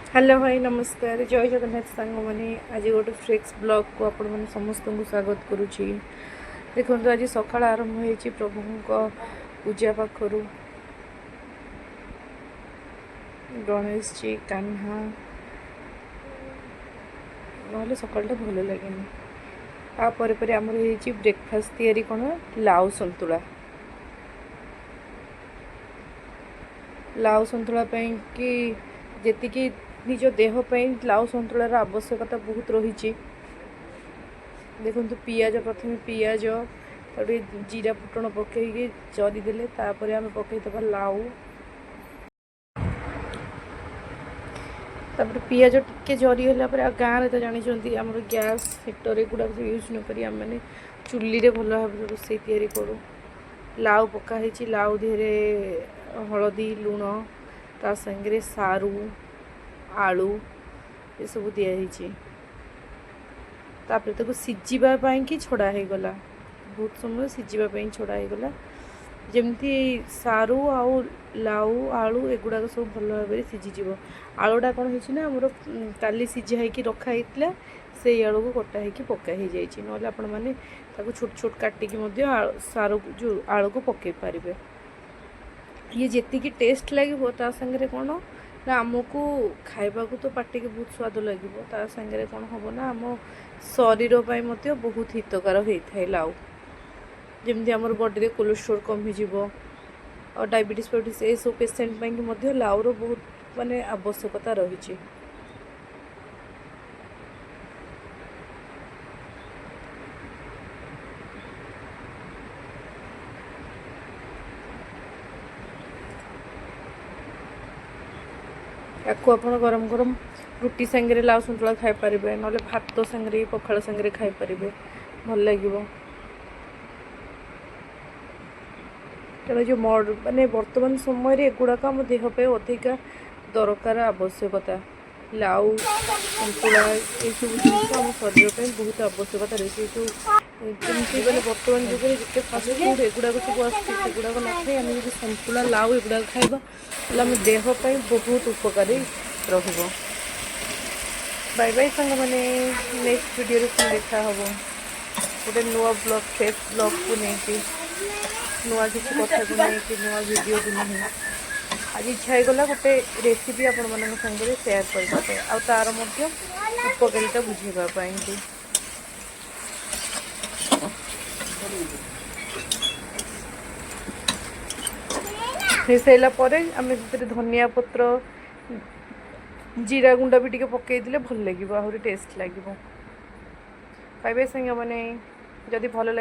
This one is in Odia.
ହ୍ୟାଲୋ ଭାଇ, ନମସ୍କାର, ଜୟ ଜଗନ୍ନାଥ ସାଙ୍ଗମାନେ। ଆଜି ଗୋଟେ ଫ୍ରେଶ୍ ବ୍ଲଗ୍କୁ ଆପଣମାନେ ସମସ୍ତଙ୍କୁ ସ୍ୱାଗତ କରୁଛି। ଦେଖନ୍ତୁ, ଆଜି ସକାଳ ଆରମ୍ଭ ହେଇଛି ପ୍ରଭୁଙ୍କ ପୂଜା ପାଖରୁ। ଗଣେଶଜୀ, କାହ୍ନା ନହେଲେ ସକାଳଟା ଭଲ ଲାଗେନି। ତାପରେ ପରେ ଆମର ହେଇଛି ବ୍ରେକଫାଷ୍ଟ ତିଆରି। କ'ଣ? ଲାଉ ସନ୍ତୁଳା। ଲାଉ ସନ୍ତୁଳା ପାଇଁକି ଯେତିକି ନିଜ ଦେହ ପାଇଁ ଲାଉ ସନ୍ତୁଳାର ଆବଶ୍ୟକତା ବହୁତ ରହିଛି। ଦେଖନ୍ତୁ, ପିଆଜ, ପ୍ରଥମେ ପିଆଜ, ତାପରେ ଜିରା ଫୁଟଣ ପକାଇକି ଜରିଦେଲେ। ତାପରେ ଆମେ ପକାଇଦେବା ଲାଉ। ତାପରେ ପିଆଜ ଟିକେ ଜରି ହେଲା ପରେ, ଆଉ ଗାଁରେ ତ ଜାଣିଛନ୍ତି, ଆମର ଗ୍ୟାସ୍, ହିଟର୍ ଏଗୁଡ଼ାକ ସବୁ ୟୁଜ୍ ନ କରି ଆମେମାନେ ଚୁଲିରେ ଭଲ ଭାବରେ ରୋଷେଇ ତିଆରି କରୁ। ଲାଉ ପକା ହେଇଛି। ଲାଉ ଦେହରେ ହଳଦୀ, ଲୁଣ, ତା ସାଙ୍ଗରେ ସାରୁ, ଆଳୁ ଏସବୁ ଦିଆହେଇଛି। ତାପରେ ତାକୁ ସିଝିବା ପାଇଁକି ଛଡ଼ା ହେଇଗଲା। ବହୁତ ସମୟ ସିଝିବା ପାଇଁ ଛଡ଼ା ହେଇଗଲା, ଯେମିତି ସାରୁ ଆଉ ଲାଉ, ଆଳୁ ଏଗୁଡ଼ାକ ସବୁ ଭଲ ଭାବରେ ସିଝିଯିବ। ଆଳୁଟା କ'ଣ ହେଇଛି ନା, ଆମର କାଲି ସିଝା ହେଇକି ରଖା ହେଇଥିଲା, ସେଇ ଆଳୁକୁ କଟା ହେଇକି ପକା ହେଇଯାଇଛି। ନହେଲେ ଆପଣମାନେ ତାକୁ ଛୋଟ ଛୋଟ କାଟିକି ମଧ୍ୟ ସାରୁକୁ, ଯେଉଁ ଆଳୁକୁ ପକାଇ ପାରିବେ। ଇଏ ଯେତିକି ଟେଷ୍ଟ ଲାଗିବ, ତା ସାଙ୍ଗରେ କ'ଣ ନା, ଆମକୁ ଖାଇବାକୁ ତ ପାଟିକି ବହୁତ ସ୍ୱାଦ ଲାଗିବ, ତା ସାଙ୍ଗରେ କ'ଣ ହେବ ନା, ଆମ ଶରୀର ପାଇଁ ମଧ୍ୟ ବହୁତ ହିତକାର ହେଇଥାଏ ଲାଉ। ଯେମିତି ଆମର ବଡ଼ିରେ କୋଲେଷ୍ଟ୍ରୋଲ୍ କମିଯିବ, ଆଉ ଡାଇବେଟିସ୍ ଫାଇବେଟିସ୍ ଏସବୁ ପେସେଣ୍ଟ ପାଇଁକି ମଧ୍ୟ ଲାଉର ବହୁତ ମାନେ ଆବଶ୍ୟକତା ରହିଛି। ତାକୁ ଆପଣ ଗରମ ଗରମ ରୁଟି ସାଙ୍ଗରେ ଲାଉ ସନ୍ତୁଳା ଖାଇପାରିବେ, ନହେଲେ ଭାତ ସାଙ୍ଗରେ, ପଖାଳ ସାଙ୍ଗରେ ଖାଇପାରିବେ, ଭଲ ଲାଗିବ। କାରଣ ଯେଉଁ ମାନେ ବର୍ତ୍ତମାନ ସମୟରେ ଏଗୁଡ଼ାକ ଆମ ଦେହ ପାଇଁ ଅଧିକା ଦରକାର, ଆବଶ୍ୟକତା। ଲାଉ ସନ୍ତୁଳା ଏସବୁ ଜିନିଷ ଆମ ଶରୀର ପାଇଁ ବହୁତ ଆବଶ୍ୟକତା ରହିଛି। ଏ ଯେଉଁ ଯେମିତି ମାନେ ବର୍ତ୍ତମାନ ଯୁଗରେ ଯେତେ ଫାଷ୍ଟଫୁଡ଼୍ ଏଗୁଡ଼ାକ ସବୁ ଆସୁଛି, ସେଗୁଡ଼ାକ ନ ଖାଇ ଆମେ ଯଦି ସନ୍ତୁଳା, ଲାଉ ଏଗୁଡ଼ାକ ଖାଇବା, ତାହେଲେ ଆମ ଦେହ ପାଇଁ ବହୁତ ଉପକାରୀ ରହିବ। ବାଇ ବାଇ ସାଙ୍ଗମାନେ, ନେକ୍ସଟ ଭିଡ଼ିଓରେ ପୁଣି ଦେଖା ହେବ ଗୋଟେ ନୂଆ ବ୍ଲଗ୍, ଫ୍ରେଶ୍ ବ୍ଲଗ୍କୁ ନେଇକି, ନୂଆ କିଛି କଥାକୁ ନେଇକି, ନୂଆ ଭିଡ଼ିଓକୁ ନେଇ। ଆଜି ଇଚ୍ଛା ହେଇଗଲା ଗୋଟେ ରେସିପି ଆପଣମାନଙ୍କ ସାଙ୍ଗରେ ସେୟାର କରିବା ପାଇଁ, ଆଉ ତା'ର ମଧ୍ୟ ଉପକାରିତା ବୁଝେଇବା ପାଇଁକି। ହେଇସାରିଲା ପରେ ଆମେ ସେଥିରେ ଧନିଆ ପତ୍ର, ଜିରା ଗୁଣ୍ଡ ବି ଟିକେ ପକାଇଦେଲେ ଭଲ ଲାଗିବ, ଆହୁରି ଟେଷ୍ଟ ଲାଗିବ। ବାଇ ବାଇ ସାଙ୍ଗମାନେ, ଯଦି ଭଲ ଲାଗେ